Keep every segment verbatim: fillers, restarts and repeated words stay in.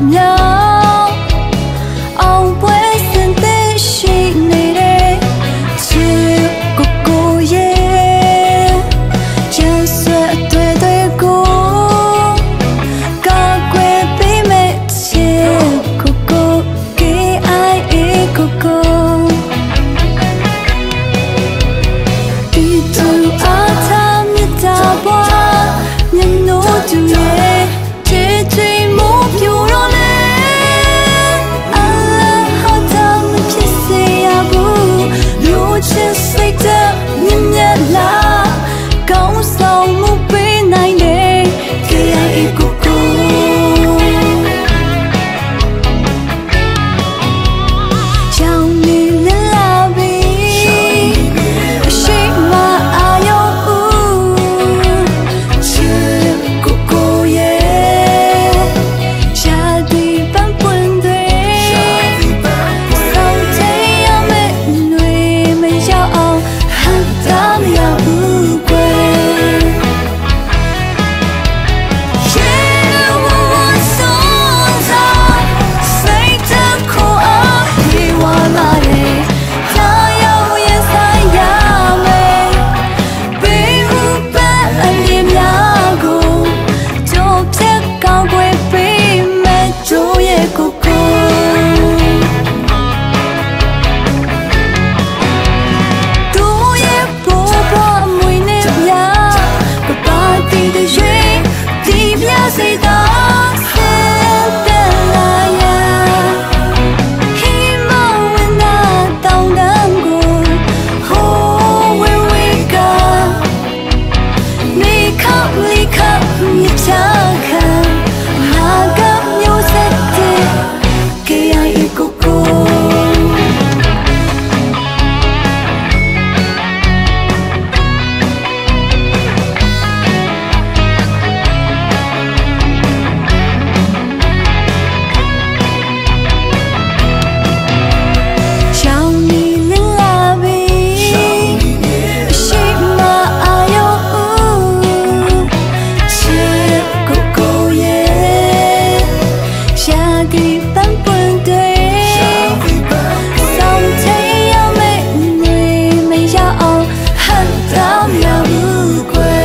Mia, aun pues ente xinire, chi kukuye, ya sue tue tue ku, ka kue pi me chi kuku, ki ai i kuku. I tu a ta mi ta bua, mi nu tu ye. Chi chi muk yu lo le. A la ha ta mi chi si a bu. Yu chi si ta mi nia la. Kau sau muk pi nai ne. Ki ai i kuku. Chao mi le la bi. Shi ma a yo u. Chi kukuye, cha di ban pun dui, sau te ya me nui me yao, han tam ya u kue. Ye wa wa son sa, sai ta ko a, ye wa la ye, ta yao ye sa ya me. Pi u pa a lim ya gu, to pse ka kue pi me tu ye kuku. Tu ye pu pa mui ne ya, ka pa ti de ye, ti ya se ta, se ta la ya. Hi ma wen da tau dan gu, ho we we ka. Mi kap li kap mi cha ka, na kap nyu se te, ki ai i kuku. Chao mi le la bi, shi ma a yo u, chi kukuye, cha di ban pun dui, sau te ya me nui me yao, han tam ya u kue.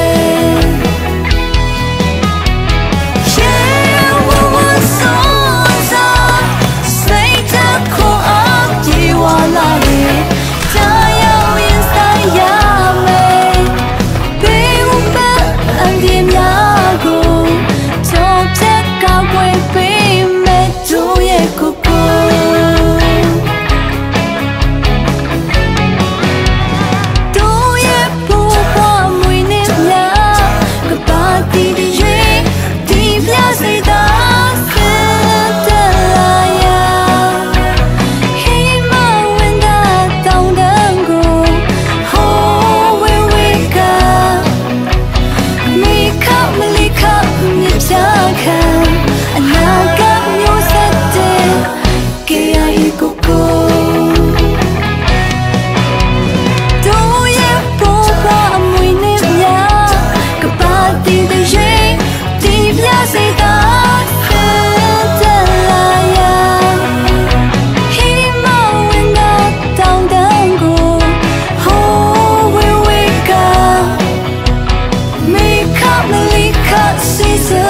Ye wa wa son sa, sai ta ko a, ye wa la ye, ta yao ye sa ya me. Pi u pa a lim ya gu, to pse ka kue pi me tu ye kuku. Tu ye pu pa mui ne ya, ka pa ti de ye, ti ya se ta, se ta la ya. Hi ma wen da tau dan gu, ho we we ka. Mi kap mi li kap mi cha ka, na kap nyu se te, ki ai i kuku. Tu ye pu pa mui ne ya, ka pa ti de ye, ti ya se ta, se ta la ya. Hi ma wen da tau dan gu, ho we we ka. Mi kap mi li kap si se